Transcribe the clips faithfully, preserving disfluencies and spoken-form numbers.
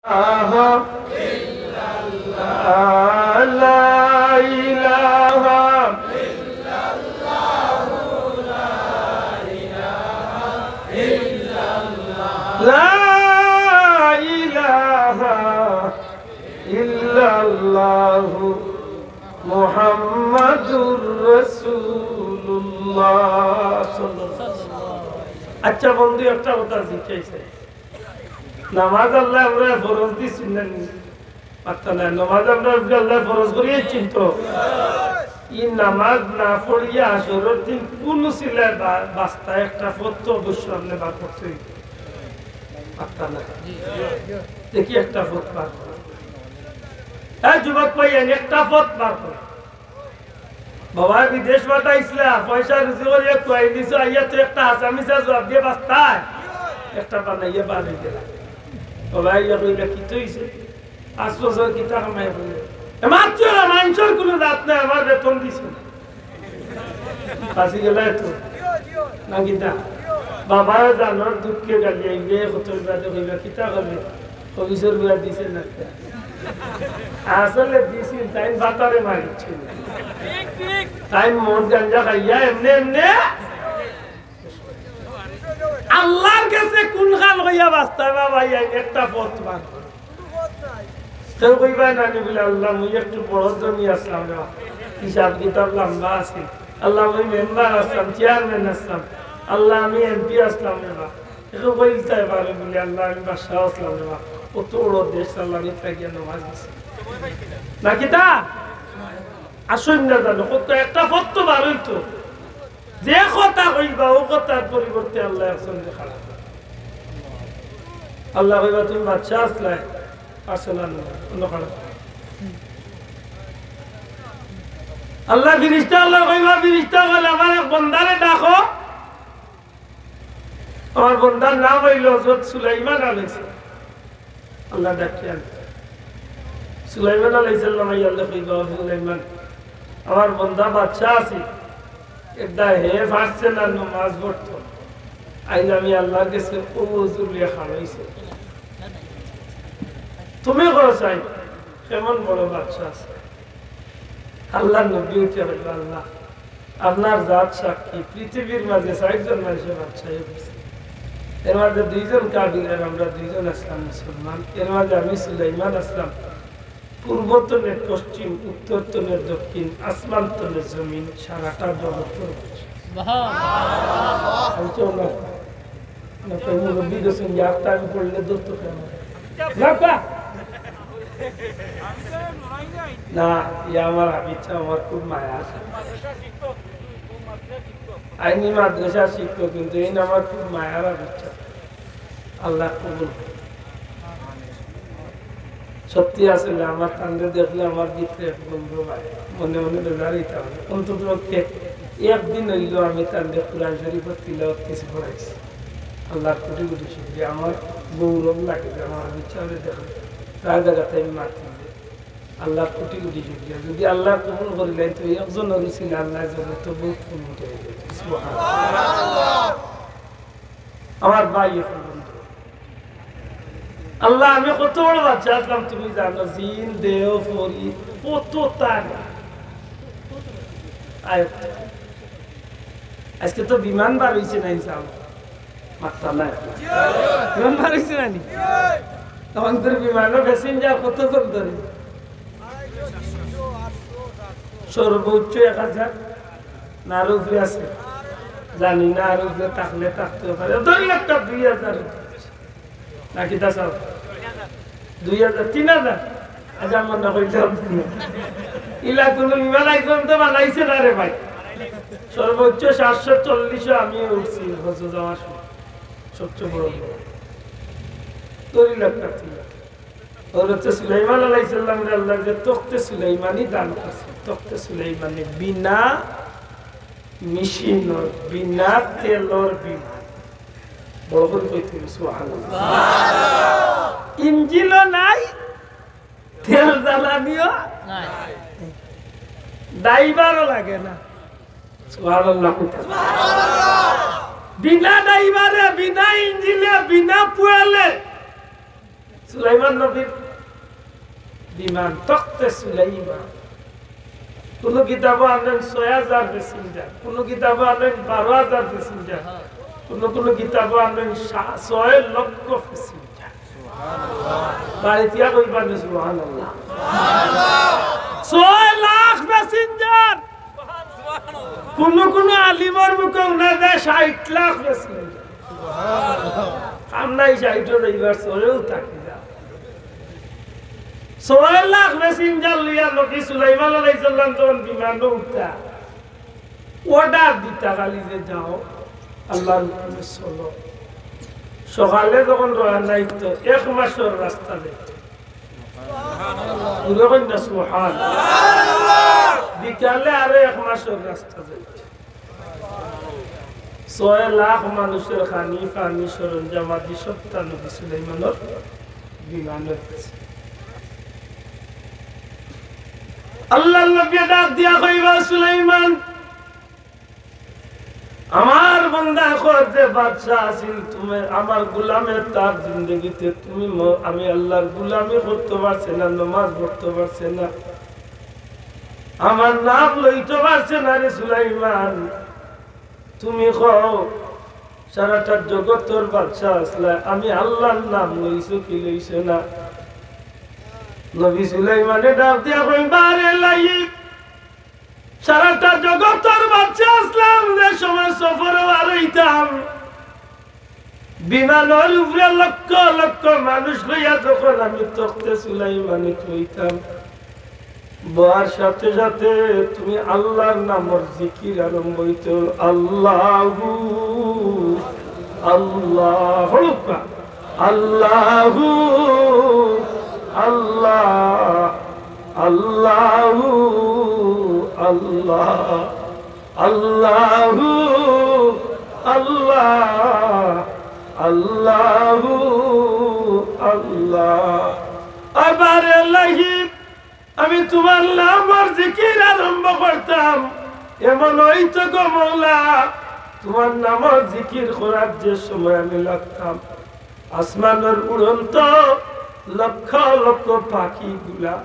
لا إله لا إله إلا الله محمد رسول الله. আচ্ছা বন্ধু, একটা কথা জিজ্ঞাসা, নামাজ আল্লায় আমরারে ফরজ দিছইন না নি? পাত্তা নাই। নামাজ আমরার উপরে আল্লায় ফরজ করিয়াইছইন তো। ই নামাজ না পড়িয়া হাশরর দিন কুন উছিলায় বা-, বাঁচতায় একটা পথ তো অবশ্য আপনে বার করতে অইবো। পাত্তা নাই। দেখি একটা পথ বার করো। এ যুবক ভাইয়াইন, একটা পথ বার করো। বাবায় বিদেশ পাঠাইছলা, পয়সা রুজি করিয়া খুয়াই দিছো, আইয়া তো একটা হাছা মিছা জুয়াব দিয়া বাঁচতায়, একটা বানাইয়া বার অই গেলা। বাবায় আইয়া কইলা, "কিতা অইছে? পাঁচ বছর কিতা কামাই করলে?" "এ মাতছো না, মানষর কুনু জাত নাই, আমার বেতন দিছে না।" বাঁচি গেলায় তো। না কিতা? বাবায় জানর দুঃখে গালি আইলে, কতর বাদে কইবা, "কিতা করলে?" অফিসর বুয়া দিছে না। আসলে দিছিল, তাইন বাতারে মারিছিল। তাইন মদ গাঞ্জা খাইয়া এমনে এমনে আল্লার গেছে কুন খান অইয়া বাঁচতায় বাবা, এই একটা পথ বার করো। কেউ কইবা না নি বুলে, "আল্লাহ, মুই একটু বড় ধনী আছলাম রে, হিসাব কিতাব লম্বা আছিল। আল্লাহ, মুই মেম্বার আছলাম, চেয়ারম্যান আছলাম। আল্লাহ, আমি এমপি আছলাম রে বা।" একটু কইতায় পারে বুলে, "আল্লাহ, আমি বাদশা আছলাম রে বা।" অত বড় দেশ চালানিত লাগিয়া নমাজ গেছে। না কিতা? আসইন না জানো, কত একটা পথ তো বার অইতো। যে কথা কইবা, অউ কথার পরিবর্তে আল্লায় একজন দেখাইবা। আল্লায় কইবা, "তুমি বাদশা আছলায়, আছলায় না, অন্য কারো।" আল্লায় ফিরিস্তা, আল্লায় কইবা, "ফিরিস্তা অকল, আমার এক বন্দারে ডাকো।" আমার বন্দার নাম অইলো হযরত সুলাইমান আলাইহিস সালাম। আল্লায় ডাকিয়া আনতা। সুলাইমান আলাইহিস সালাম আইয়া আল্লায় কইবা, "ও সুলাইমান, আমার বন্দা বাদশা আছিল, এরদায় হে পারছে না নমাজ পড়তো। আইজ আমি আল্লার গেছে অউ অজু লইয়া খাড়া অইছি। তুমি কও চাই, কেমন বড় বাদশা আছে?" আল্লার নবী উঠিয়া কইবা, "আল্লাহ, আপনার জাত সাক্ষী, পৃথিবীর মাঝে চাইরজন মানষে বাদশাই করছে। এর মাঝে দুইজন কাফির আর আমরা দুইজন আছলাম মুসলমান। এর মাঝে আমি সুলাইমান আছলাম, পূর্ব তনে পশ্চিম, উত্তর তনে দক্ষিণ, আসমান তনে জমিন, সারাটা জগতর মাঝে।" আমি তো না, না তো মুরব্বী গেছেন, ইয়ার টাইম পড়লে ধরতো কেন? না, না, ইয়া আমার হাফিজ সাব, আমার খুব মায়া। আইনি মাদ্রাসা শিক্ষক, কিন্তু এইন আমার খুব মায়ার হাফিজ সাব। আল্লাহ কবুল করুন। সত্যি আসলে আমার তানরে দেখলে আমার ভিতরে এক গন্ধ পায়, মনে মনে বেজার অইতে হবে। অন্তত পক্ষে একদিন অইলেও আমি তানরে কোরআন শরীফর তিলাওয়াত কিছু পড়াইছি। আল্লাহর কোটি কোটি শুকরিয়া। আমার গৌরব লাগে যে আমার হাফিজ সাবরে দেখলে প্রায় জাগাত আমি মাতি যে আল্লাহর কোটি কোটি শুকরিয়া। যদি আল্লায় কবুল করিলাইন তো একজনর উছিলায় আল্লায় জগতো বহুত কবুল করি দিত। সুবহানাল্লাহ। আমার ভাই অকল বন্ধু, আল্লাহ, আমি কত বড় বাদশা আছলাম, তুমি জানো, জিন, দেও, পরি, কত তার আয়ত্ত। আজকে তো বিমান বার অইছে না, ইনশাআল্লাহ। মাত্তা নাই। বিমান বার অইছে না নি? তখন তোর বিমানও প্যাসেঞ্জার কত জন ধরে? সর্বোচ্চ এক হাজার, না আরো উপরে আছে? জানি না, আরো উপরে থাকলে থাকতেও পারে। ধরি একটা দুই হাজার। নাকি তা সব? দুই হাজার, তিন হাজার? আচ্ছা, আমার না কইতে হবে না। ইলা কোনো বিমান আইফোন তো বানাইছে না রে ভাই। সর্বোচ্চ সাতশো চল্লিশও আমি উঠছি হজ যাওয়ার সময়। সবচেয়ে বড় বড়। ধরি লাখ টাকা। হযরতে সুলাইমান আলাইহিস সালামরে আল্লাহ যে তখতে সুলাইমানি দান করছে, তখতে সুলাইমানি বিনা মেশিনর, বিনা তেলর বিমান। বড় করি কইতে হবে, সুবহানাল্লাহ। ইঞ্জিনও নাই, তেল জ্বালানিও নাই, ড্রাইভারও লাগে না। সুবহানাল্লাহ। বিনা ড্রাইভারে, বিনা ইঞ্জিনে, বিনা ফুয়েলে সুলাইমান নবীর বিমান, তখতে সুলাইমান। কুনু কিতাবো আনইন ছয় হাজার passenger, কুনু কিতাবো আনইন বারো হাজার passenger, কুনু কুনু কিতাবো আনইন সা-, ছয় লক্ষ passenger। বাড়িত গিয়া কইবা নে সুবহানাল্লাহ। ছয় লাখ passenger। কুনু কুনু আলিমর মুখে হুনা যায় ষাইট লাখ passenger। কাম নাই, ষাইটও যাইবার, ছয়ও থাকি যায়। ছয় লাখ passenger লইয়া নবী সুলাইমান আলাইহিস সালাম যখন বিমানো উঠতা, order দিতা খালি যে, "যাও, আল্লাহর হুকুমে চলো।" সকালে যখন রওয়ানা অইতো, এক মাসর রাস্তা যাইতো। জোরে কইন না সুবহান। বিকালে আরো এক মাসর রাস্তা যাইতো। ছয় লাখ মানুষর খানি, পানি, সরঞ্জাম আদি সবতা নবী সুলাইমানর বিমানো গেছে। আল্লাহর নবী ডাক দিয়া কইবা, "সুলাইমান, আমার বন্দা কর যে বাদশা আছিল, তুমি আমার গোলামে তার জিন্দেগিতে তুমি ম-, আমি আল্লাহর গোলামি করতে পারছে না, নমাজ পড়তে পারছে না, আমার নাম লইতে পারছে না রে সুলাইমান। তুমি কও, সারাটা জগতর বাদশা আছলায়, আমি আল্লাহর নাম লইছো কি লইছো না?" নবী সুলাইমানে ডাক দিয়া কইন, "বারে লাইক, সারাটা জগতর বাদশা আছলাম, যে সময় সফরে বার অইতাম, বিমানর উপরে লক্ষ লক্ষ মানুষ লইয়া যখন আমি তখতে সুলাইমানিত বইতাম, বওয়ার সাথে সাথে তুমি আল্লাহর নামর জিকির আরম্ভ অইতো, আল্লাহু, আল্লাহ, হড়ুক্কা, আল্লাহু, আল্লাহ, আল্লাহু, আল্লাহ।" আল্লাহু, আল্লাহ, আল্লাহু, আল্লাহ। আবার এলাহি, আমি তোমার নামর জিকির আরম্ভ করতাম, এমন অইতো গো মওলা, তোমার নামর জিকির করার যে সময় আমি লাগতাম, আসমানর উড়ন্ত লক্ষ লক্ষ পাখিগুলা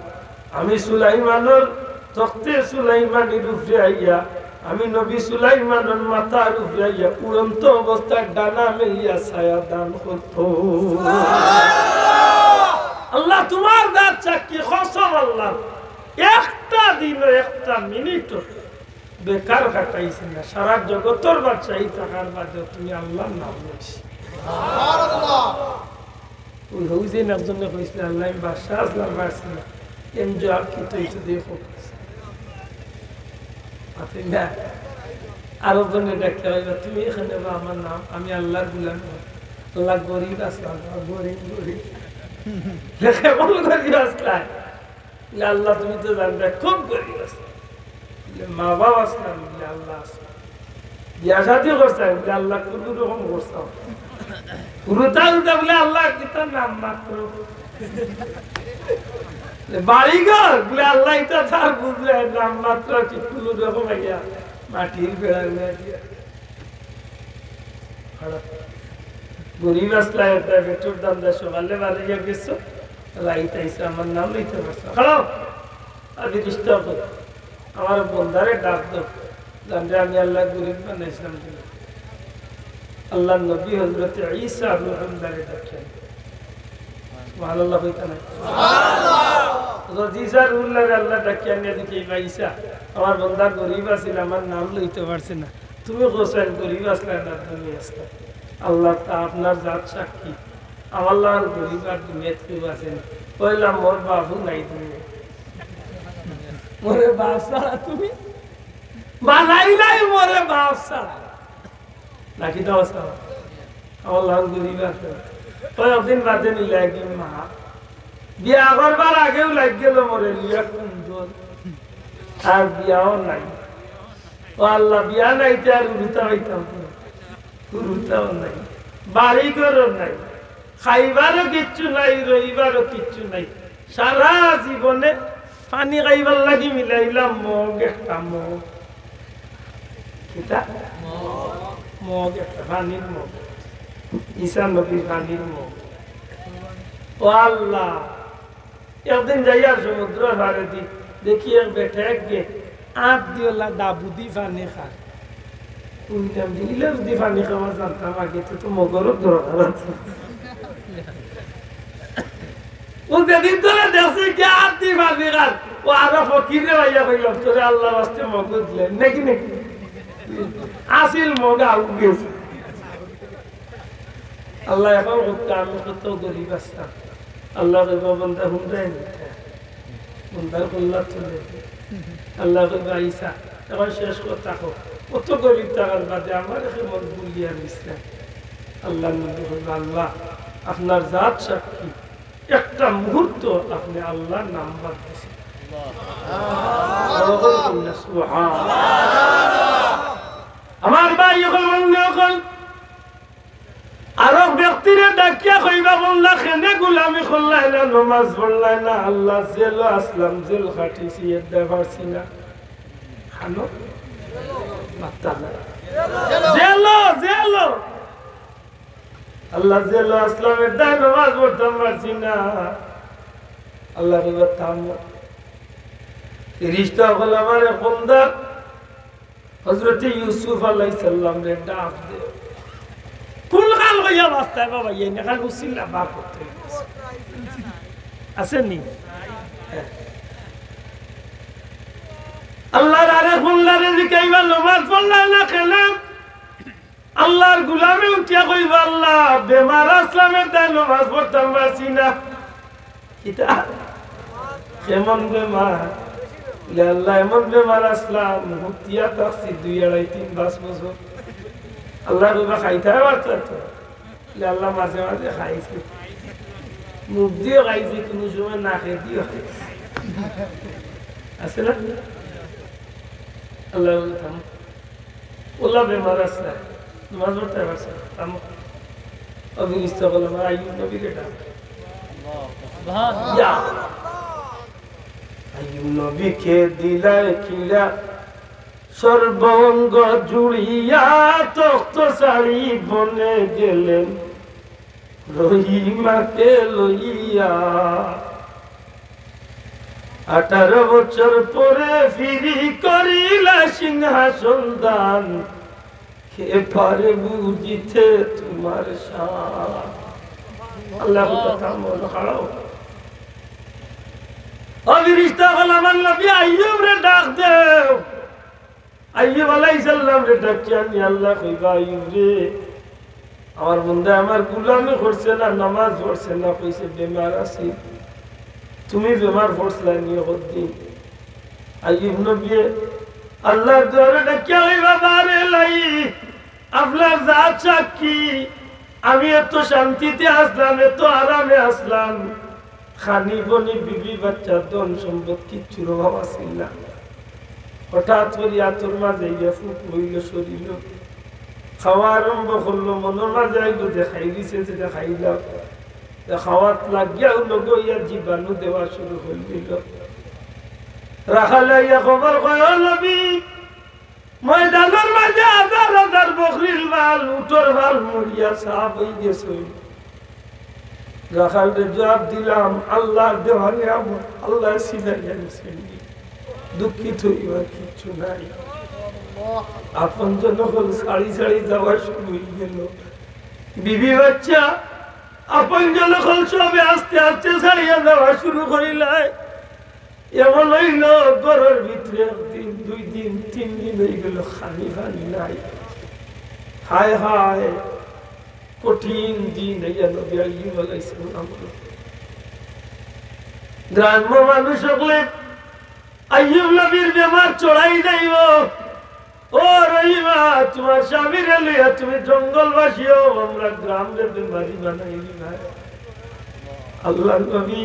আমি সুলাইমানর তখতে সুলাইমানির উপরে আইয়া, আমি নবী সুলাইমানর মাথার উপরে আইয়া উড়ন্ত অবস্থায় ডানা মেলিয়া ছায়া দান করতো। আল্লাহ, তোমার জাত সাক্ষী, কসম আল্লাহ, একটা দিনও, একটা মিনিটও বেকার কাটাইছি না, সারা জগতর বাদশাহী থাকার বাদেও তুমি আল্লাহর নাম লইছি। ওই হউ যে একজনে কইছিল, "আল্লাহ, আমি বাদশা আছলাম, পারছি না।" এম জবাব কি তুই তো দিয়ে হোক। আপনি না, আরো জনে ডাকতে হইবে, "তুমি এখানে বা আমার নাম, আমি আল্লাহর গোলাম, আল্লাহ গরিব আছলাম, গরিব, গরিব।" কেমন গরিব আছলাম? বলে, "আল্লাহ, তুমি তো জানবে, খুব গরিব আছলাম।" বলে, "মা বাপ আছলাম?" বলে, "আল্লাহ আছলাম।" "বিয়া শাদি করছায়?" বলে, "আল্লাহ, কুনু রকম করছাম।" হুরুতা উল্টা বলে, "আল্লাহ, কিতা নাম মাত্র।" বলে, "বাড়ি ঘর?" বলে, "আল্লাহ, ইটা তার বুঝলে নাম মাত্র, কি কুনু রকম আইয়া মাটির বেড়া উড়াই দিয়া।" খারাপ। গরিব আছলায়, একটা পেটর ধান্দা, সকালে বাড়ি গিয়া গেছো, রাইত আইছো, আমার নাম লইতে পারছো না। খারাপ। আর বিরিশটা করো। আমার বন্দারে ডাক দেও। জানবে আমি আল্লাহ গরিব বানাইছিলাম কিনা। আল্লাহর নবী হযরতে ঈসা রুহুল্লাহরে ডাকেন। সুবহানাল্লাহ কইতা না? হযরত ঈসা রুহুল্লাহরে আল্লাহ ডাকিয়া নিয়া দেখে, "ইবা ঈসা, আমার বন্দা গরিব আছিল, আমার নাম লইতে পারছে না।" তুমি কইছো, আমি গরিব আছলাম না, ধনী আছলাম। আল্লাহ তা আপনার জাত সাক্ষী, আমার লাখান গরিব আর দুনিয়াত কেউ আছে না। কইলাম, মোর বাপও নাই দুনিয়াত। মোরে বাপ ছাড়া তুমি বানাইলাই, মোরে বাপ ছাড়া। নাকি তো আছে? আমার লাখান গরিব আছে। কয়েকদিন বাদে মিলাই কি মা। বিয়া করবার আগেও লাগ গেল মোরে লিয়া কুন্দন। আর বিয়াও নাই। ও আল্লাহ, বিয়া নাই তে আর উরুতা পাইতাম না। উরুতাও নাই। বাড়ি ঘরও নাই। খাইবারও কিচ্ছু নাই, রইবারও কিচ্ছু নাই। সারা জীবনে পানি খাইবার লাগি মিলাইলাম মগ একটা, মগ। কিতা? মগ একটা, পানির মগ। ঈসা নবীর পানির মগ। ও আল্লাহ, একদিন যাইয়ার সমুদ্রর পারেদি, দেখি এক বেটায় এগিয়ে আত দিওলা ডাবুদি পানি খার। কইলাম যে, ইলা যুদি পানি খাওয়া জানতাম আগে, তে তো মগরর দরকার আছিল। ও যেদিন ধরি দেখছে কি আত দি পানি খার, ও আরো ফকিররে পাইয়া কইলাম, তোরে আল্লার ওয়াস্তে মগ দিলাইন নাকি, নাকি? আছিল মগ, আউক গেছে। আল্লায় অখন কইতা, আমি কত গরিব আছলাম। আল্লায় কইবা, বন্দা হুনরায় নি? বন্দার কল্লা তুলে। আল্লায় কইবা, আইচ্ছা, অখন শেষ কথা কও। কত গরিব থাকার বাদে আমারে কেমন ভুলিয়া নিছলায়? আল্লার নবী কইবা, আল্লাহ, আপনার জাত সাক্ষী, একটা মুহূর্ত আপনে আল্লার নাম বাদ দিছইন। আল্লাহু আকবার, সুবহানাল্লাহ। আমার ভাই অকল, বন্ধু অকল, আরক ব্যক্তিরে ডাকিয়া কইবা, বন্দা, কেনে গুলামি করলায় না, নমাজ পড়লায় না, আল্লার জেলো আছলাম, জেল খাটিছি, এরদায় পারছি না। খানো? মাত্তা নাই। Jello, jello. আল্লার জেলো আছলাম, এরদায় নমাজ পড়তাম পারছি না। আল্লায় কইবা, থামো। ফিরিস্তা অকল আমারে বন্দা, হযরতে ইউসুফ আলাইহিস সালামরে ডাক দেও। কুনখান কইয়া বাস্তায় বাবা, ইয়ে নেখান উসিলা বার করতে আছে নি? আল্লার আরক বন্দারে জিকাইবা, নমাজ পড়লায় না কেনে? আল্লার গুলামে উঠিয়া কইবা, আল্লাহ, বেমার আছলাম, এরদায় নমাজ পড়তাম পারছি না। কিতা? কেমন বেমার? বলে, আল্লাহ, এমন বেমার আছলাম, হুতিয়া থাকছি দুই, আড়াই, তিন, পাঁচ বছর। আল্লায় কইবা, খাইতায় পারতায় তো? বলে, আল্লাহ, মাঝে মাঝে খাইছি। মুখ দিয়াও খাইছি, কুনু সময় নাকে দিয়াও খাইছি। আছে না? আল্লায় কইবা, থামো। অলা বেমার আছলায়, নমাজ পড়তায় পারছো না, থামো। অউ ফিরিস্তা অকল আমার আইয়ুব নবীরে ডাক। ইয়া। আইয়ুব নবীকে দিলায় কিলা, সর্ব অঙ্গ জুড়িয়া তখ্ত ছাড়ি বনে গেলেন। রহিমাকে লইয়া আঠারো বছর পরে ফিরি করিলা সিংহাসন দান। কে পারে বুঝিতে তোমার শান? আল্লাহ কথা মন খারাপ। ও ফিরিস্তা অকল, আমার নবী আইয়ুবরে ডাক দেও। আইয়ুব আলাইহিস সালামরে ডাকিয়া আনি আল্লায় কইবা, আইয়ুব রে, আমার বন্দায় আমার গুলামি করছে না, নামাজ পড়ছে না, কইছে বেমার আছি। তুমি বেমার পড়ছলায় নি কতদিন? আইয়ুব নবীয়ে আল্লার দুয়ারে ডাকিয়া কইবা, বারে লাই, আপনার জাত সাক্ষী, আমি এত শান্তিতে আছলাম, এত আরামে আছলাম, খানি বনি, বিবি বাচ্চা, ধন সম্পদ কিচ্ছুর অভাব আছিল না। হঠাৎ করি আতর মাঝে ইয়া ফুক অইলো শরীলো, খাওয়া আরম্ভ করলো, মনর মাঝে আইলো যে খাই দিছে যেটা খাইলাম, তে খাওয়াত লাগিয়াউ লগে ইয়া জীবাণু দেওয়া শুরু করি দিলো। রাখালে ইয়া খবর কয়, ও নবী, ময়দানর মাঝে হাজার হাজার বকরির পাল, উটর পাল মরিয়া সাফ অইগেছে। রাখালরে জুয়াপ দিলাম, আল্লার দেওয়া নিয়ামত, আল্লায় ছিনাইয়া নিছইন। দুঃখিত অইবার কিচ্ছু নাই। আপনজন অকল ছাড়ি ছাড়ি যাওয়া শুরু অইগেলো। বিবি বাচ্চা, আপনজন অকল সবে আস্তে আস্তে ছাড়িয়া যাওয়া শুরু করিলায়। এমন অইলো, ঘরর ভিতরে একদিন, দুই দিন, তিন দিন অইগেলো, খানি পানি নাই। হায় হায়, কঠিন দিন আইয়া নবী আইয়ুব আলাইহিস সালাম। গ্রাম্য মানুষ অকলে আইয়ুব নবীর বেমার চড়াই যাইবো। ও রহিমা, তুমার স্বামীরে লইয়া তুমি জঙ্গলবাসী অও, আমরার গ্রামরে বেমারি বানাইলি না। আল্লার নবী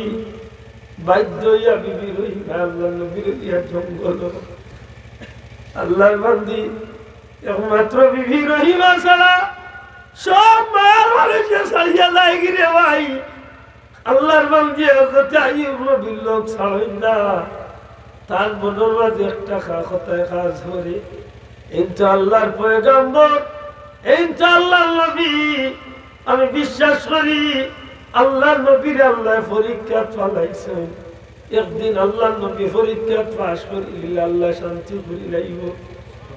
বাধ্য অইয়া বিবি রহিমা আল্লার নবীরে লইয়া জঙ্গলো। আল্লার বান্দি, একমাত্র বিবি রহিমা ছাড়া সব মায়ার মানুষরে ছাড়িয়া যায়গি রে ভাই। আল্লার বান্দি হযরতে আইয়ুব নবীর লগ ছাড়ইন না। তার মনর মাঝে একটা খা-, কথায় কাজ করে, এইন তো আল্লার পয়গাম্বর, এইন তো আল্লার নবী। আমি বিশ্বাস করি, আল্লাহর নবীরে আল্লায় পরীক্ষাত ফালাইছইন। একদিন আল্লাহর নবী পরীক্ষাত পাশ করিলিলে আল্লায় শান্তি করিলাইবো।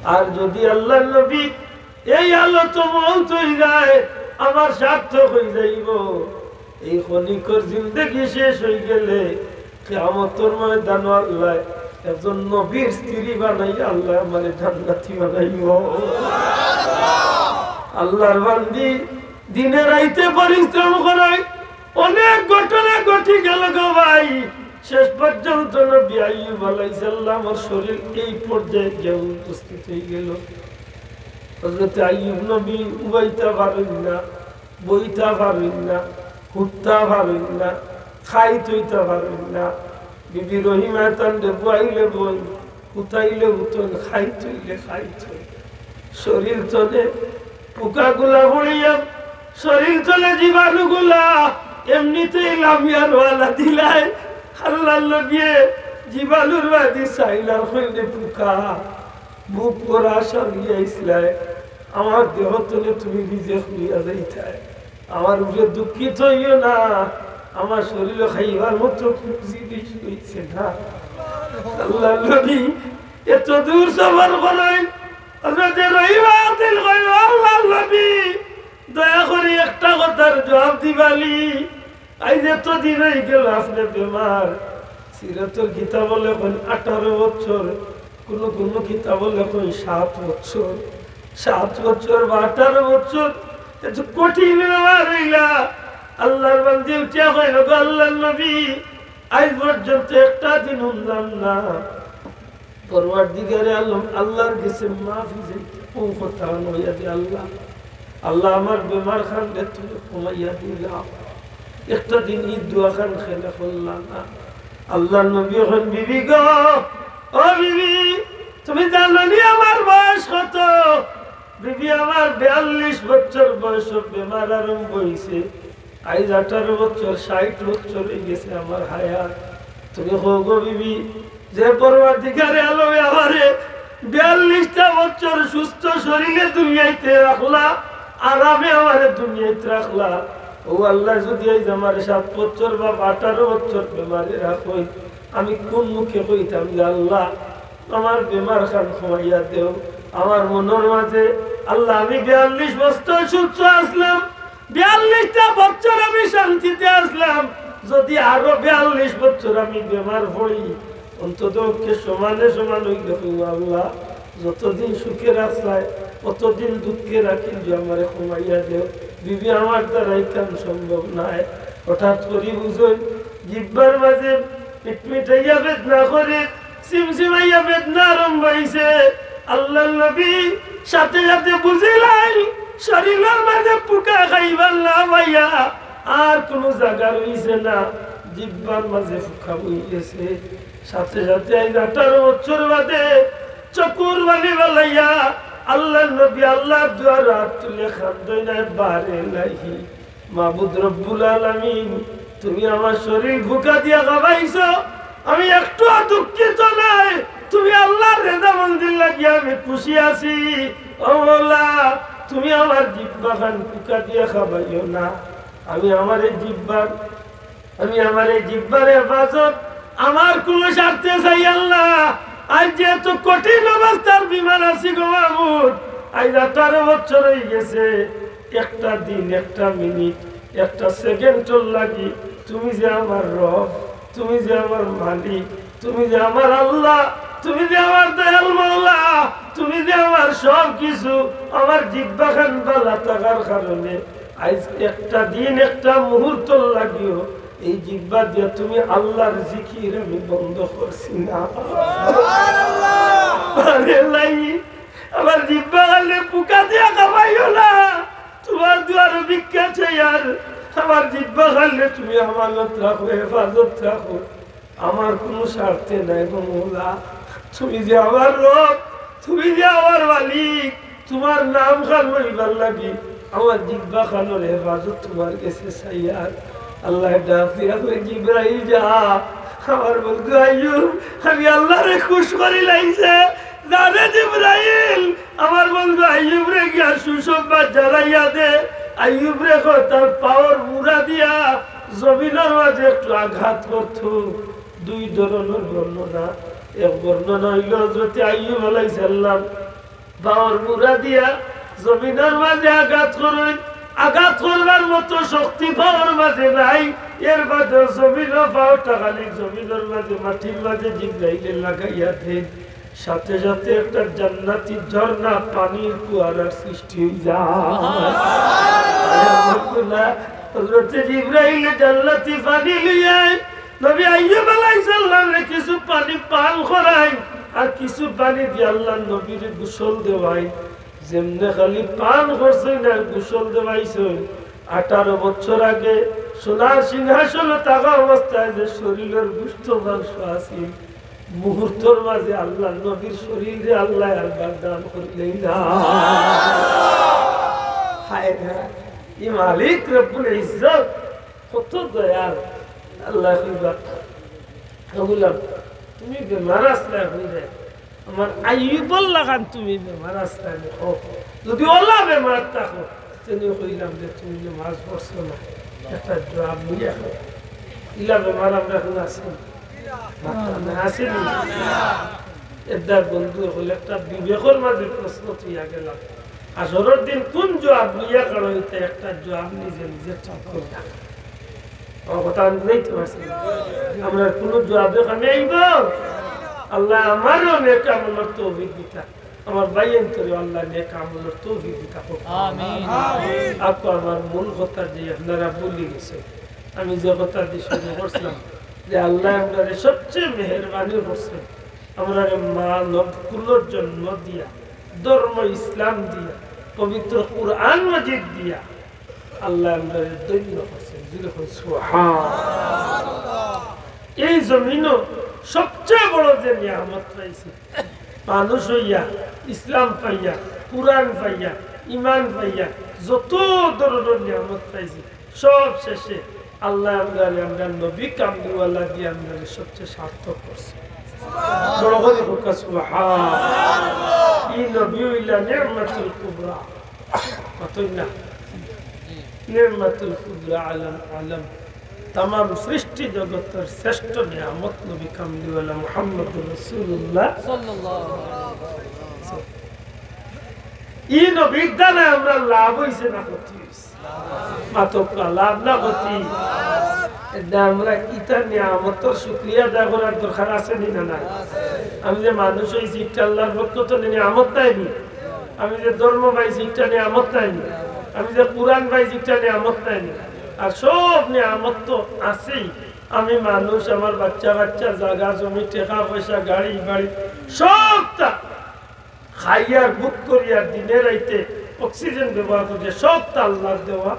আর যুদি আল্লাহর নবী এই হালতো মউত অইযায়, আমার সার্থক অইযাইবো। এই ক্ষণিকর জিন্দেগি শেষ অইগেলে কিয়ামতর ময়দানো আল্লায় একজন নবীর স্ত্রী বানাইয়া আল্লায় আমারে জান্নাতি বানাইবো। আল্লাহর বান্দি দিনে রাইতে পরিশ্রম করইন, অনেক ঘটনা ঘটি গেল গো ভাই। শেষ পর্যন্ত নবী আইয়ুব আলাইহিস সালামর শরীর এই পর্যায়ে গিয়া উপস্থিত অইগেল। হযরত আইয়ুব নবী উবাইতা পারইন না, বইতা পারইন না, হুততা পারইন না, খাইত অইতা পারইন না। বিবি রহিমায় তানরে বওয়াইলে বইন, হুতাইলে হুতইন, খাইত অইলে খাইত অইন। শরীর তনে পোকাগুলা পড়িয়া, শরীর তনে জীবাণুগুলা এমনিতেই লামিয়া রওয়ানা দিলায়। আল্লাহর নবীয়ে জীবাণুর বাদি চাইলা, কইলে, "পোকা, বুক ভরা আশা লইয়া আইছলায়, আমার দেহ তনে তুমি রিজেক লইয়া যাইতায়। আমার উপরে দুঃখিত অইও না, আমার শরীরো খাইবার মতো কুনু জিনিস রইছে না।" আল্লাহর নবী এত দূর সফর করইন, হযরতে রহিমা আতেন কইল, "আল্লাহর নবী, দয়া করি একটা কথার জবাব দিবানি, আইজ এত দিন অইগেল আপনে বেমার।" সিরাতর কিতাবো লেখইন আঠারো বছর, কুনু কুনু কিতাবো লেখইন সাত বছর। সাত বছর বা আঠারো বছর এত কঠিন বেমার অইলা। আল্লাহর বান্দি উঠিয়া কইল, "গো আল্লাহর নবী, আইজ পর্যন্ত একটা দিন হুনলাম না পরওয়ারদিগারে আলম আল্লাহর গেছে মাফি চাইতে কোন কথা নইয়া দে আল্লাহ। আল্লাহ, আমার বেমার খানরে তুমি কমাইয়া দিলাও।" একটা দিন ই দোয়া খান কেনে করলা না। আল্লাহর নবী কইন, "বিবি গো, ও বিবি, তুমি জানো নি আমার বয়স কত?" "বিবি, আমার বিয়াল্লিশ বছর বয়সো বেমার আরম্ভ অইছে। আইজ আঠারো বছর, ষাইট বছর অইগেছে আমার হায়াত। তুমি কও গো বিবি, যে পরওয়ারদিগারে আলমে আমারে বিয়াল্লিশটা বছর সুস্থ শরীরে দুনিয়াইতে রাখলা, আরামে আমারে দুনিয়াইতে রাখলা, অউ আল্লায় যুদি আইজ আমারে সাত বছর বা আঠারো বছর বেমারে রাখইন, আমি কুন মুখে কইতাম যে, 'আল্লাহ, আমার বেমার খান কমাইয়া দেও'?" আমার মনর মাঝে, "আল্লাহ, আমি বিয়াল্লিশ বছর সুস্থ আছলাম, বিয়াল্লিশটা বছর আমি শান্তিতে আছলাম, যুদি আরো বিয়াল্লিশ বছর আমি বেমার পড়ি, অন্তত পক্ষে সমানে সমান অইলে কইমু, 'আল্লাহ, যতদিন সুখে রাখছায়, অতদিন দুঃখে রাখিও, আমারে কমাইয়া দেও।'" বিবি, আমার দ্বারা ইখান সম্ভব নায়। হঠাৎ করি বুঝইন, জিব্বার মাঝে মিটমিটাইয়া বেদনা করে, সিমসিমাইয়া বেদনা আরম্ভ অইছে। আল্লাহর নবী সাথে সাথে বুঝিলাইন, শরীলর মাঝে পোকা খাইবার না পাইয়া আর কুনু জাগা রইছে না, জিব্বার মাঝে পোকা বই গেছে। সাথে সাথে আইজ আঠারো বছর বাদে চকুর পানি ফালাইয়া আল্লাহর নবী আল্লাহর দুয়ারো আত তুলে কান্দইন, "বারে ইলাহি, মাবুদ রব্বুল আলামিন, তুমি আমার শরীল পোকা দিয়া খাবাইছো, আমি একটুও দুঃখিত নায়, তুমি আল্লাহর রেজামন্দির লাগি আমি খুশি আছি। ও মওলা, তুমি আমার জিব্বা খান পোকা দিয়া খাবাইও না।" আমি আমার এই জিব্বার, আমি আমার এই জিব্বার হেফাজত আমার কুনু স্বার্থে চাইয়ার না। আইজ যে এত কঠিন অবস্থার বেমার আছি গো মাবুদ, আইজ আঠারো বছর অইগেছে, একটা দিন, একটা মিনিট, একটা সেকেন্ডর লাগি তুমি যে আমার রব, তুমি যে আমার মালিক, তুমি যে আমার আল্লাহ, তুমি যে আমার দয়াল মাওলা, তুমি যে আমার সব কিছু, আমার জিব্বা খান বালা থাকার কারণে আইজ একটা দিন, একটা মুহূর্তর লাগিও এই জিব্বা দিয়া তুমি আল্লাহর জিকির আমি বন্ধ করছি না। আরে লাই, আমার জিব্বা খানরে পোকা দিয়া খাবাইও না। তুমার দুয়ারো ভিক্ষা চাইয়ার, আমার জিব্বা খানরে তুমি আমানত রাখো, হেফাজত রাখো। আমার কুনু স্বার্থে নায় গো মওলা, তুমি যে আমার রব, তুমি যে আমার মালিক, তুমার নাম খান লইবার লাগি আমার জিব্বা খানর হেফাজত তুমার গেছে চাইয়ার। আল্লায় ডাক দিয়া কইন, "জিব্রাইল যা, আমার বন্ধু আইয়ুব, আমি আল্লাহরে খুশ করিলাইছে, যা রে জিব্রাইল, আমার বন্ধু আইয়ুবরে গিয়া সুসংবাদ জানাইয়া দে।" আইয়ুবরে কয় তার পাওর মুড়া দিয়া জমিনর মাঝে একটু আঘাত করতো। দুই ধরনর বর্ণনা। এক বর্ণনা অইলো হযরতে আইয়ুব আলাইহিস সালাম পাওর মুড়া দিয়া জমিনর মাঝে আঘাত করইন, আঘাত করবার মতো শক্তি পাওর মাঝে নাই, এর বাদেও জমিনো পাওটা খালি জমিনর মাঝে, মাটির মাঝে জিব্রাইলে লাগাইয়া দেইন। সাথে সাথে একটা জান্নাতি ঝর্ণা পানির কুয়ারার সৃষ্টি অই যায়। হযরতে জিব্রাইল জান্নাতি পানি লইয়া আইন, নবী আইয়ুব আলাইহিস সালামরে কিছু পানি পান করাইন, আর কিছু পানি দিয়া আল্লাহর নবীরে গোসল দেওয়াইন। যেমনে খালি পান করছইন আর গোসল দেওয়াইছইন, আঠারো বছর আগে সোনার সিংহাসনে থাকা অবস্থায় যে শরীলর গোস্ত মাংস আছিল, মুহূর্তর মাঝে আল্লাহর নবীর শরীলরে আল্লায় আর দান করিলাইলা। হায় রে, ই মালিক রব্বুল ইজ্জত কত দয়াল। আল্লায় কইবা, "ও গোলাম, তুমি বেমার আছলায় কই রে? আমার আইয়ুবর লাখান তুমি বেমার আছলায় নি? ও, যদি অলা বেমার থাকো, তে নি কইলাম যে তুমি নমাজ পড়ছো না, একটা জুয়াব নিয়া খাও।" ইলা বেমার আমরা কুনু আছি নি? মাতরা না, আছি নি? এরদার বন্ধু অকল, একটা বিবেকর মাঝে প্রশ্ন থইয়া গেলাম, হাশরর দিন কুন জুয়াব লইয়া খাড়া অইতা, একটা জুয়াব নিজে নিজে ঠিক করিয়া। আমার কথা আমি বুঝাইতে পারছি না? আমরার কুনু জুয়াবে কামে আইবো? আল্লায় আমারেও নেক আমলর তৌফিক দিতা, আমার ভাইয়াইন্তরেও আল্লায় নেক আমলর তৌফিক দিতা কউক্কা। আমিন। আক্কু আমার মূল কথা যে আপনারা ভুলি গেছইন, আমি যে কথাদি শুরু করছিলাম যে আল্লায় আমরারে সবচেয়ে মেহেরবানি করছইন, আমরারে মানব কুলর জন্ম দিয়া, ধর্ম ইসলাম দিয়া, পবিত্র কুরআন মজিদ দিয়া আল্লায় আমরারে ধন্য করছইন। জোরে কইন সুবহানাল্লাহ। এই জমিনো সবচেয়ে বড় যে নিয়ামত পাইছি, মানুষ অইয়া, ইসলাম পাইয়া, কুরআন পাইয়া, ইমান পাইয়া, যত ধরনর নিয়ামত পাইছি, সব শেষে আল্লায় আমরারে আমরার নবী কামলিওয়ালা দিয়া আমরারে সবচেয়ে সার্থক করছে। বড় করি কউক্কা সুবহানাল্লাহ। ই নবী অইলা নি'মাতুল কুবরা। মাতইন না? নি'মাতুল কুবরা আলাল আলাম। তামাম সৃষ্টি জগতর শ্রেষ্ঠ নিয়ামত নবী কামলিওয়ালা মুহাম্মদুর রাসূলুল্লাহ। ই নবীর দ্বারা আমরার লাভ অইছে না ক্ষতি অইছে? মাতউক্কা, লাভ না ক্ষতি? এরদায় আমরা ইতার নিয়ামতর শুকরিয়া আদায় করার দরকার আছে নি না নাই? আমি যে মানুষ অইছি, ইটা আল্লাহর পক্ষ থনে নিয়ামত নায় নি? আমি যে ধর্ম পাইছি, ইটা নিয়ামত নায় নি? আমি যে কুরআন পাইছি, ইটা নিয়ামত নায় নি? আর সব নিয়ামত তো আছেই। আমি মানুষ, আমার বাচ্চা কাচ্চা, জাগা জমি, টেকা পয়সা, গাড়ি বাড়ি, সবটা খাইয়ার, ভোগ করিয়ার, দিনে রাইতে অক্সিজেন ব্যবহার করিয়ার, সবটা আল্লাহর দেওয়া।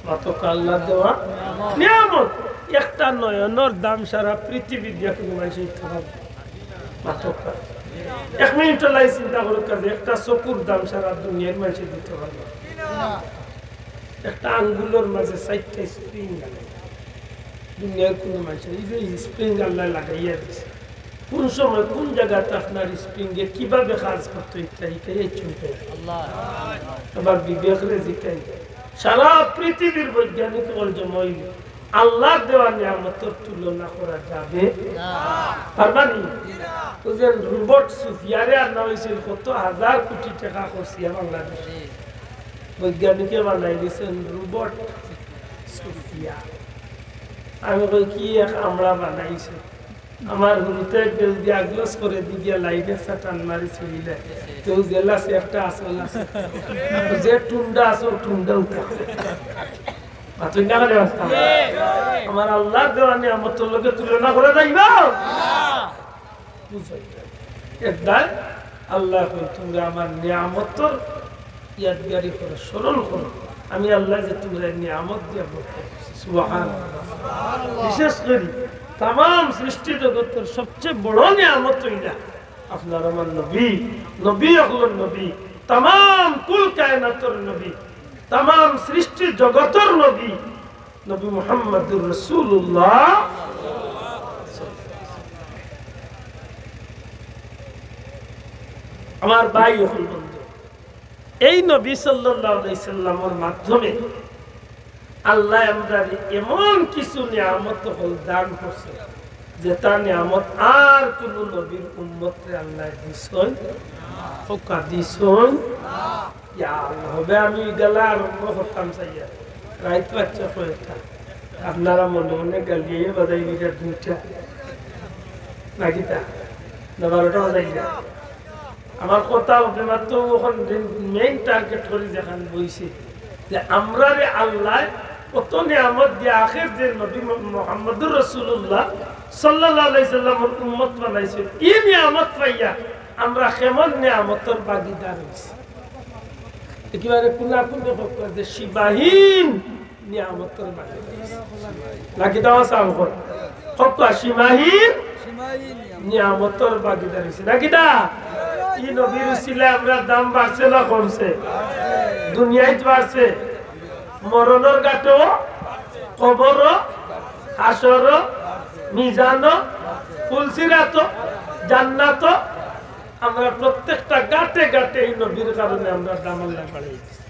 মাতউক্কা, আল্লাহর দেওয়া নিয়ামত। একটা নয়নর দাম সারা পৃথিবীর যে কুনু মানষে দিতে পারবো? মাতউক্কা। এক মিনিট লাই চিন্তা করউক্কা যে একটা চকুর দাম সারা দুনিয়ার মানষে দিতে পারবো? একটা আঙ্গুলর মাঝে চাইরটা স্প্রিং লাগাই, দুনিয়ার কুনু মানষে, এই যে স্প্রিং আল্লায় লাগাইয়া দিছে, কুন সময় কুন জাগাত আপনার স্প্রিং এ কিভাবে কাজ করতো, ইটা, ইটা এই চিন্তা। আবার বিবেকরে জিকাই, সারা পৃথিবীর বৈজ্ঞানিক অকল জমা অইলে আল্লাহর দেওয়া নিয়ামতর তুলনা করা যাবে? পারবা নি? ওই যে রোবট সুফিয়ারে আনা অইছিল, কত হাজার কোটি টেকা খরচ অইয়া বাংলাদেশে। বৈজ্ঞানিকে বানাই দিছইন রোবট সুফিয়া। আমি কই, কি এক আমরা বানাইছে। আমার হুরুতে গেল দিয়া গ্লাস করে দি গিয়া লাইনে একটা টান মারি ছিঁড়িলে। তো জেলা সে একটা আসল আছে। যে টুন্ডা আছে, ও টুন্ডা উঠা। মাতইন না কেনে বাঁচতাম? আমার আল্লাহর দেওয়া নিয়ামতর লগে তুলনা করা যাইবো? বুঝাই। এরদায় আল্লায় কইন, "তুমরা আমার নিয়ামতর ইয়াদগারি করো, স্মরণ করো। আমি আল্লায় যে তুমরারে নিয়ামত দিয়া ভরপুর করছি।" সুবহানাল্লাহ। বিশেষ করি তামাম সৃষ্টি জগতর সবচেয়ে বড় নিয়ামত অইলা আপনার আমার নবী, নবী অকলর নবী, তামাম কুল কায়নাতর নবী, তামাম সৃষ্টি জগতর নবী, নবী মুহাম্মাদুর রাসূলুল্লাহ। আমার ভাই অকল, বন্ধু, এই নবী সাল্লাল্লাহু আলাইহি সাল্লামর মাধ্যমে আল্লায় আমরারে এমন কিছু নিয়ামত অকল দান করছে, যেটা নিয়ামত আর কুনু নবীর উম্মতরে আল্লায় দিছইন, হক্কা দিছইন। ইয়া আল্লাহ, হবে আমি গেলা আরম্ভ করতাম চাইয়া, রাইত বাচ্চা কয়টা, আপনারা মনে মনে গালিয়ে বাজাই দিলে দুইটা, নাকি তা না বারোটা বাজাই না। আমার কথা হবে মাত্র, অখন মেইন টার্গেট করি যেখান বইছে যে আমরারে আল্লায় কত নিয়ামত দিয়া আখের যে নবী মু-, মুহাম্মদুর রাসূলুল্লাহ সাল্লাল্লাহু আলাইহি সাল্লামর উম্মত বানাইছে। ই নিয়ামত পাইয়া আমরা কেমন নিয়ামতর ভাগিদার হইছি? একেবারে কুলাকুলি হক যে সীমাহীন নিয়ামতর ভাগিদার। নাকি দাও সাম কর। কত সীমাহীন নিয়ামতর ভাগিদার হইছে। নাকি দা? ই নবীর উসিলায় আমরার দাম বাড়ছে না কমছে? দুনিয়াত বাড়ছে। মরণর ঘাটো, কবরো, হাশরো, মিজানো, ফুলসিরাতো, জান্নাতো, আমরা প্রত্যেকটা ঘাটে ঘাটে এই নবীর কারণে আমরা দাম আল্লায় বাড়াই দিছি।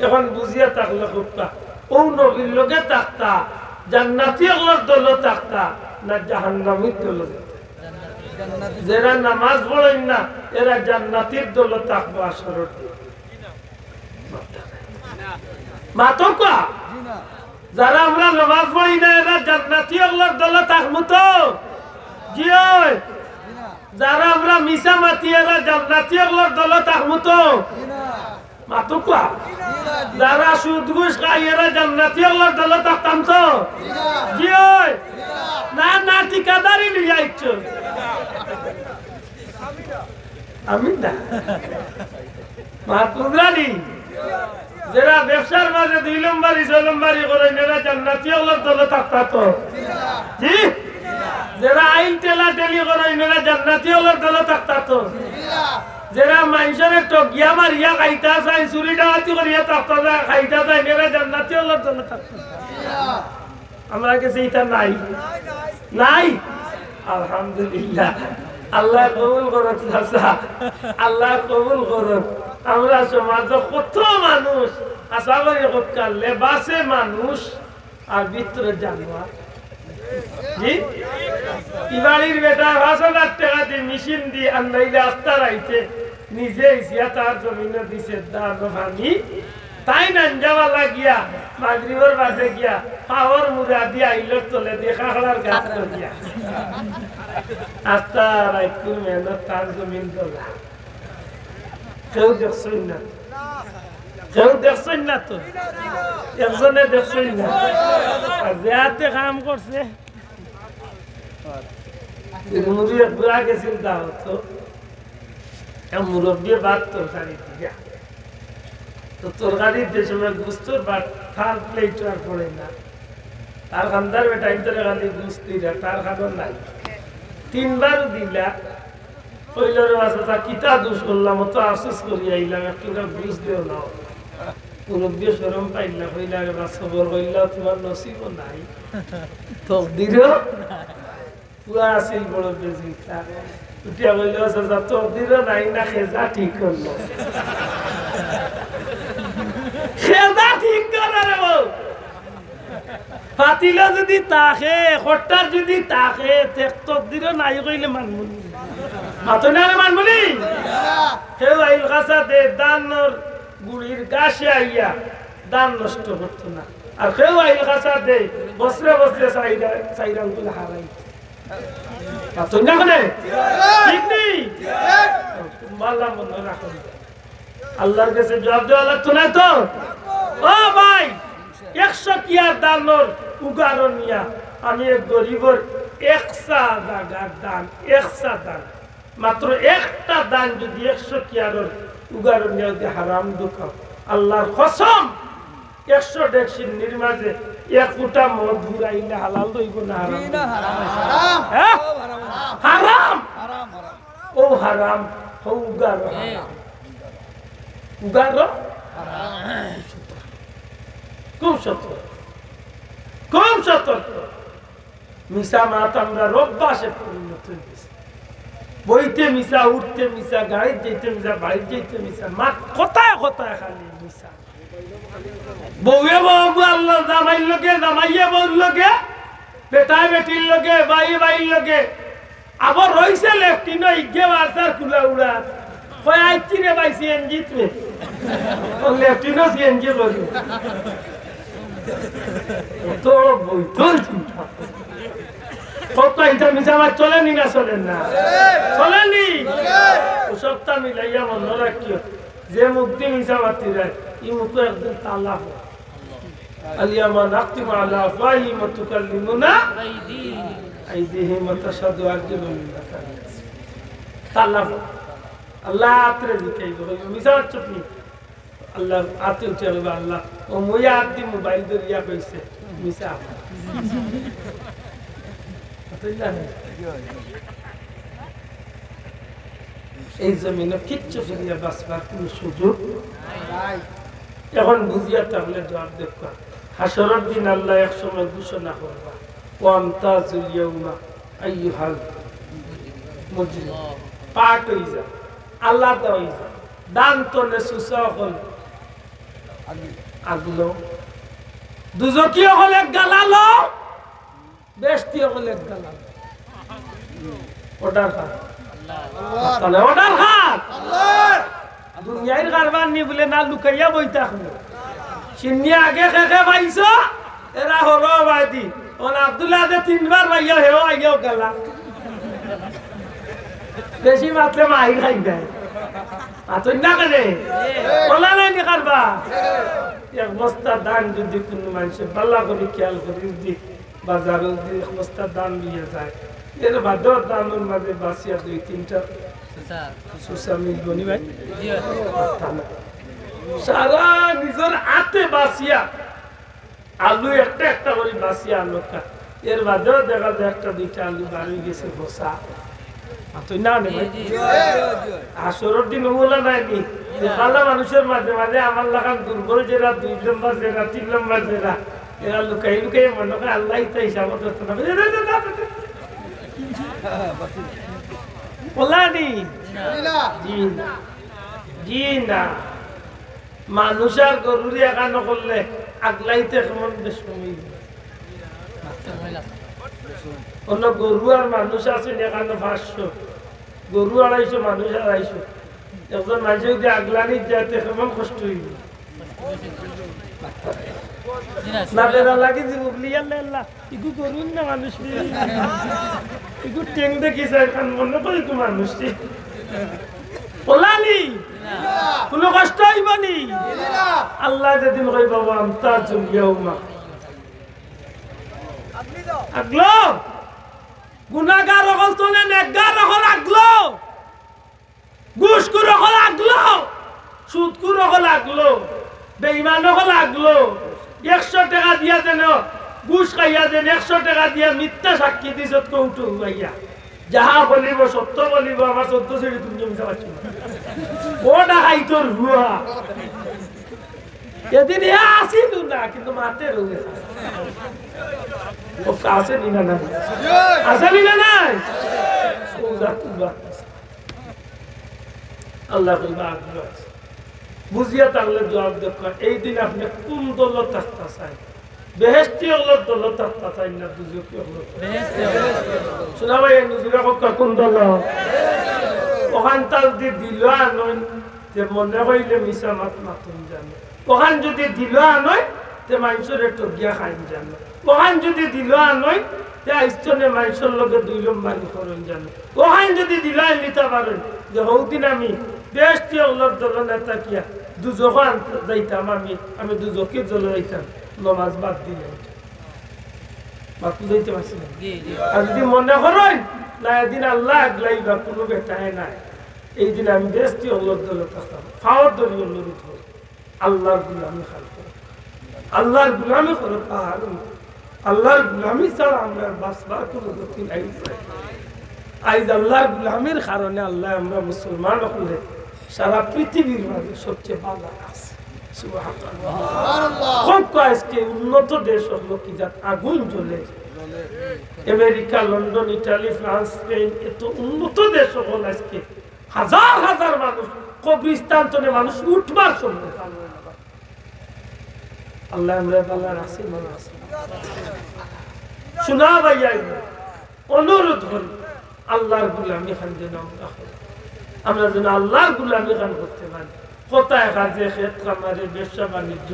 এখন বুঝিয়া থাকলে খুবটা, ও নবীর লগে থাকতা, জান্নাতি অকলর দলো থাকতা, না জাহান্নামীর দলো থাকতা? যেরা নামাজ পড়ইন না, এরা জান্নাতির দলো থাকবো হাশরর দিন। মাতউক্কা? যারা আমরা নামাজ পড়ি না, এরা জান্নাতি অকলর দলো থাকমু তো? জি অয়। যারা আমরা মিছা মাতি, এরা জান্নাতি অকলর দলো থাকমু তো? মাতউক্কা? যারা সুদ ঘুষ খাই, এরা জান্নাতি অকলর দলো থাকতাম তো? জি অয়। না, না, ঠিকাদারি লইয়া আইছো। আমি না। মাত বুঝরানি? যেরা ব্যবসার মাঝে দুই নম্বরি, ছয় নম্বরি করইন, এরা জান্নাতি অকলর দলো থাকতা তো? জি? যেরা আইল ঠেলাঠেলি করইন, এরা জান্নাতি অকলর দলো থাকতা তো? যেরা মানষরে ঠগিয়া মারিয়া খাইতা চাইন, চুরি ডাকাতি করিয়া থাকতা চাইন, খাইতা চাইন, এরা জান্নাতি অকলর দলো থাকতা তো? আমরার গেছে ইতা নাই? নাই? আলহামদুলিল্লাহ। আল্লায় কবুল করউক চাচা, আল্লায় কবুল করউক। আমরার সমাজো কত মানুষ, আশা করি কতকার লেবাসে মানুষ আর ভিতরে জানোয়ার। জি? ই বাড়ির বেটায় পাঁচ হাজার টেকা দি মেশিন দি আর নাইলে আস্তা রাইতে নিজে ইসিয়া তার জমিনো দিছে ধান পানি। তাইন আঞ্জাওয়ালা গিয়া, মাগরিবর বাদে গিয়া, পাওর মুড়া দিয়া আইলর তলে দিয়া খাখড়ার গাছ ধরিয়া। আস্তা রাইতকুর মেহনত তার জমিন তোলা। কেউ দেখছইন না? কেউ দেখছইন না তো? একজনে দেখছইন না? আর যে হাতে কাম করছে, মুড়ি এক বুড়া গেছিল দাওয়াত তো। এক মুরব্বিয়ে ভাত তরকারি দিয়া। তো তরকারির যে সময় গোস্তর ভাত তার প্লেটো আর পড়ে না। তার খান্দার বেটা ইন্তরে খালি গোস্ত দিলা, তার খানো নাই। তিনবার দিলা, কইল, "রে বা চাচা, কিতা দোষ করলাম, অত আফসোস করি আইলাম, একটু গোস্ত দেও না।" মুরব্বিয়ে শরম পাইলা, কইলা, "রে বা, সবর কইলা, তুমার নসিবও নাই, তকদিরও।" পুরা আছিল বড় বেজিতা। উঠিয়া কইল, "চাচা, তকদিরও নাই না, খেজা ঠিক করলো।" খেজা ঠিক করে রে বউ। পাতিলো যদি থাকে, খট্টার যদি থাকে, তে তকদিরও নাই কইলে মানমুনি। মাতো না রে মানমুনি? কেউ আইল খাসা দে, ধানর গুড়ির গাছে আইয়া ধান নষ্ট করতো না। আর কেউ আইল খাসা দে, বছরে বছরে চাইরা, চাইরা উঠলে হারাই। আর তো না মানে? ঠিক নি? মাল্লা মনে রাখো। আল্লাহর কাছে জবাব দেওয়া লাগতো না তো? ও ভাই, একশো কিয়ার ধানর উগারো নিয়া আমি এক গরিবর একসা জাগার ধান, একসা ধান, মাত্র একটা ধান যদি একশো কিয়ারর উগারো নিয়া যদি হারাম দোকাও, আল্লাহর কসম, একশো ডেকচির মাঝে এক ফুটা মদ ঘুরাইলে হালাল রইবো না হারাম? জি না, হারাম। হ্যাঁ? হারাম। হারাম, হারাম। ও হারাম, ও উগারো হারাম। উগারো? খুব সতর্ক। খুব সতর্ক। মিছা মাত আমরার অভ্যাসে পরিণত হয়ে গেছে। বইতে মিছা, উঠতে মিছা, গাড়িত যাইতে মিছা, বাড়িত যাইতে মিছা, মাত কথায় কথায় খালি মিছা। বউয়ে বউ আল্লাহ, জামাইর লগে, জামাইয়ে বউর লগে, বেটায় বেটির লগে, ভাইয়ে ভাইর লগে। আবার রইছে লেফটিনো, ইগে বারসার কুলা উড়া। কয়, "আইছি রে ভাই, সিএনজি তে।" ও লেফটিনো সিএনজি করি। তো বইতল চিন্তা। কত ইটা মিছা মাত চলে নি না চলে না? চলে নি? ও সবটা মিলাইয়া মনো রাখিও। যে মুখদি মিছা মাতি যায়, ই মুখো একদিন তালা হয়। اليوم نختم على أفواههم وتكلمنا أيديهم وتشهد أرجلهم بما كانوا يكسبون। তালা হয়। আল্লাহ আতরে জিকাইব, কইব, "মিছা মাতছো নি?" আল্লাহ আতে উঠে বলবে, "আল্লাহ, ও মুই আত দি মোবাইল ধরিয়া কইছে, মিছা।" এই জমিনে কিচ্ছু করিয়া বাঁচবার কোনো সুযোগ নাই। এখন বুঝিয়া তাহলে জবাব দেখবা। হাশরর দিন আল্লাহ এক সময় ঘোষণা করবা, "ওয়ামতাজুল ইয়াউমা আইয়ুহাল মুজরিম।" পাঠ হয়ে যা, আলাদা হয়ে যা। দান তনে সুসা হল আগলো। দুজকি হল এক গালালো, বেহেশতি হল এক গালালো। অর্ডার খান। তাহলে অর্ডার খান। দুনিয়ার কারবার নি বলে না লুকাইয়া বই থাকবো। সিন্নি আগে খে খে পাইছো, এরা হলো বাদি। ওন আব্দুল্লাহ দে তিনবার ভাইয়া হেও আইয়াও গেলা। বেশি মাতলে মাই খাই দেয়। মাতই না কেনে? ওলা নাই নি কারবার? এক বস্তা ধান যদি কোনো মানুষে বালা করে খেয়াল করে যদি বাজারো যদি এক বস্তা ধান লইয়া যায়, এর বাদেও ধানর মাঝে বাঁচিয়া দুই তিনটা সুসা। সুসা মিলবো নি ভাই? জি ভাই। সারা নিজের হাতে বাঁচিয়া আলু একটা একটা করে বাঁচিয়া আনউক্কা। এর বাদেও দেখা যায় একটা দুইটা আলু বার হয়ে গেছে, ফসা। আর তুই না নে ভাই। জি, জি। হাশরর দিন ওগুলা নাই নি? যে ভালা মানুষের মাঝে মাঝে আমার লাখান দুর্বল যেরা, দুই নম্বর যেরা, তিন নম্বর যেরা, এরা লুকাই লুকাই মনে করে আল্লাহ ইতা হিসাব করতে না। বললা নি? জি না। জি না। মানুষ আর গরুরে একানো করলে আগলাইতে কেমন বেশ কমই। অন্য গরু আর মানুষ আছে একানো পাঁচশো, গরু আড়াইশো, মানুষ আড়াইশো। একজন মানুষ যদি আগলানি যাতে কেমন কষ্ট হইব। না বেড়া লাগি দিব বলি, "ইয়াল্লা, ইয়াল্লা, ইগু গরু না মানুষ নি? ইগু টেং দেখি যায়, খান মনে করে ইগু মানুষ নি।" বললা নি? কোনো কষ্ট হইব নি? আল্লাহ যেদিন কইবা, "ওয়ামতাজুল ইয়াউমা।" আগলো। গুনাগার অকল তনে নেকগার অকল আগলো। ঘুষখুর অকল আগলো। সুদখুর অকল আগলো। বেঈমান অকল আগলো। একশো টেকা দিয়া যেন ঘুষ খাইয়া যেন একশো টেকা দিয়া মিথ্যা সাক্ষী দিছত কৌটো ভাইয়া। যাহা বলিব সত্য বলিব, আমার চোদ্দ সিঁড়ি তুমি মিছা পাচ্ছ না। ও ডাকাইতর হুয়া। এদিন এ আসিল না, কিন্তু মাতে রয়ে ও আছে নি না নাই? আছে নি না নাই? ও যা তুই যা। আল্লাহ কইবা আগ্রহ আছে। বুঝিয়া তাহলে জবাব দেখবা, এই দিন আপনি কোন দল থাকতা চাই? বেহেশতি অকলর দল থাকতা চাই না দুজকি অকলর? বেহেশতি অকলর। শোনা ভাই, এই নজরে হক কোন দল? ওখান তাল দি দিল আনইন, তে মনে হইলে মিছা মাত মাতুন জানো। ওখান যদি দিল আনইন, তে মানুষরে ঠগিয়া খাইন জানো। ওখান যদি দিল আনইন, তে আইস্তনে মানুষর লগে দুই লম্বারি করইন জানো। ওখান যদি দিল আন নিতে পারেন, যে হৌদিন আমি বেহেশতি অকলর দল না থাকিয়া দুজক আনতে যাইতাম আমি, আমি দুজকি জ্বলে যাইতাম, নমাজ বাদ দিলে। বাদ বুঝাইতে পারছি না? জি, জি। আর যদি মনে করইন, না এদিন আল্লাহ আগলাই বা কোনো বেটায় নাই, এই দিন আমি বেহেশতি অকলর দল থাকতাম, ফাওয়ার দলি অনুরোধ করব। আল্লাহর গুলামি খাল করো। আল্লাহর গুলামি করো, কারণ আল্লাহর গুলামি ছাড়া আমরা বাঁচবার কোনো গতি নাই। আইজ আল্লাহর গুলামির কারণে আল্লাহ আমরা মুসলমান হলে সারা পৃথিবীর মাঝে সবচেয়ে ভালো আছে। সুবহানাল্লাহ। খুব আজকে উন্নত দেশ হলো কি জাত আগুন জ্বলে, America, London, Italy, France, Spain, এত উন্নত দেশ অকল আজকে হাজার হাজার মানুষ, কবরস্থান তনে মানুষ উঠবার সময়। আল্লাহ আমরা ভালা রাখছে, ভালা আছে। শোনা ভাইয়া, অনুরোধ করি, আল্লাহর গুলামি খান যেন আমরা করি। আমরা যেন আল্লাহর গুলামি খান করতে পারি। কথায় কাজে, খেত খামারে, ব্যবসা বাণিজ্য,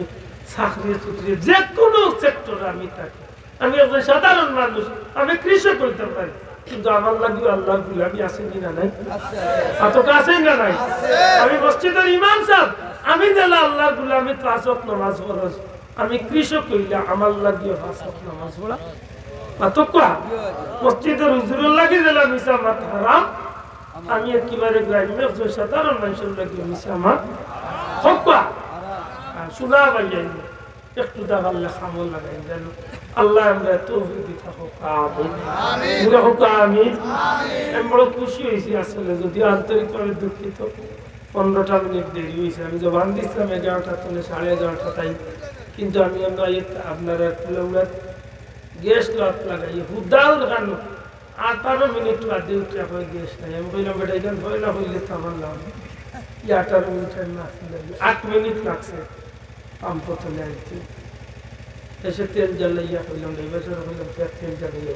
চাকরি চুকরি, যে কোনো সেক্টরে আমি থাকি, আমি একজন সাধারণ মানুষ, আমি কৃষক হইতে পারি, কিন্তু আমার লাগিও আল্লাহর গুলামি আছে কি না নাই? আছে। আর তো আছে না নাই? আমি মসজিদের ইমাম সাহেব, আমি যেলা আল্লাহর গুলামি, পাঁচ ওয়াক্ত নামাজ ফরজ, আমি কৃষক হইলে আমার লাগিও পাঁচ ওয়াক্ত নামাজ পড়া। আর তো কোয়া, মসজিদের হুজুরের লাগি যেলা মিছা মাত হারাম, আমি একেবারে গ্রাম্য একজন সাধারণ মানুষের লাগি মিছা মাত হক কোয়া। আর শোনা ভাইয়া, একটু দা পারলে খামল লাগাই যেন আল্লাহ আমরা তৌফিক দিতা হক। আমিন। পুরা হক আমিন। আমি বড় খুশি হয়েছি আসলে, যদিও আন্তরিকভাবে দুঃখিত, পনেরোটা মিনিট দেরি হয়েছে। আমি জবান দিচ্ছিলাম এগারোটা তনে সাড়ে এগারোটা তাই, কিন্তু আমি আমরা এই আপনারা কুলাউড়ার গ্যাস লাত লাগাই হুদাউর খান আঠারো মিনিট বাদে উঠে কয় গ্যাস নাই। আমি কইলাম, "বেটা, এখান হয় না হইলে তো আমার লাভ নেই।" এই আঠারো মিনিট আমি মাফি লাগি, আট মিনিট লাগছে পাম্প তলে আইতে। এসে তেল জ্বালাইয়া কইলাম, ড্রাইভার সাহেব কইলাম, "তেল, তেল জ্বালাইয়া।"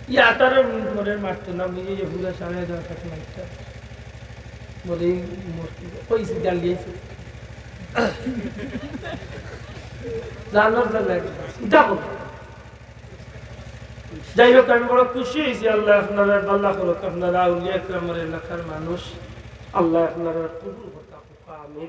এই আঠারো মিনিট পরে মারতে না বুঝে যে পুরো সাড়ে এগারোটা মারতে। বলে, "এই মূর্তি কইছে জ্বালিয়েছে।" জানার জ্বালায় এটা বলে। যাই হোক, আমি বড় খুশি হয়েছি, আল্লাহ আপনারা ভালা করুক, আপনারা আউলিয়া একরামের এলাকার মানুষ, আল্লাহ আপনারা কবুল করতা হক, আমিন।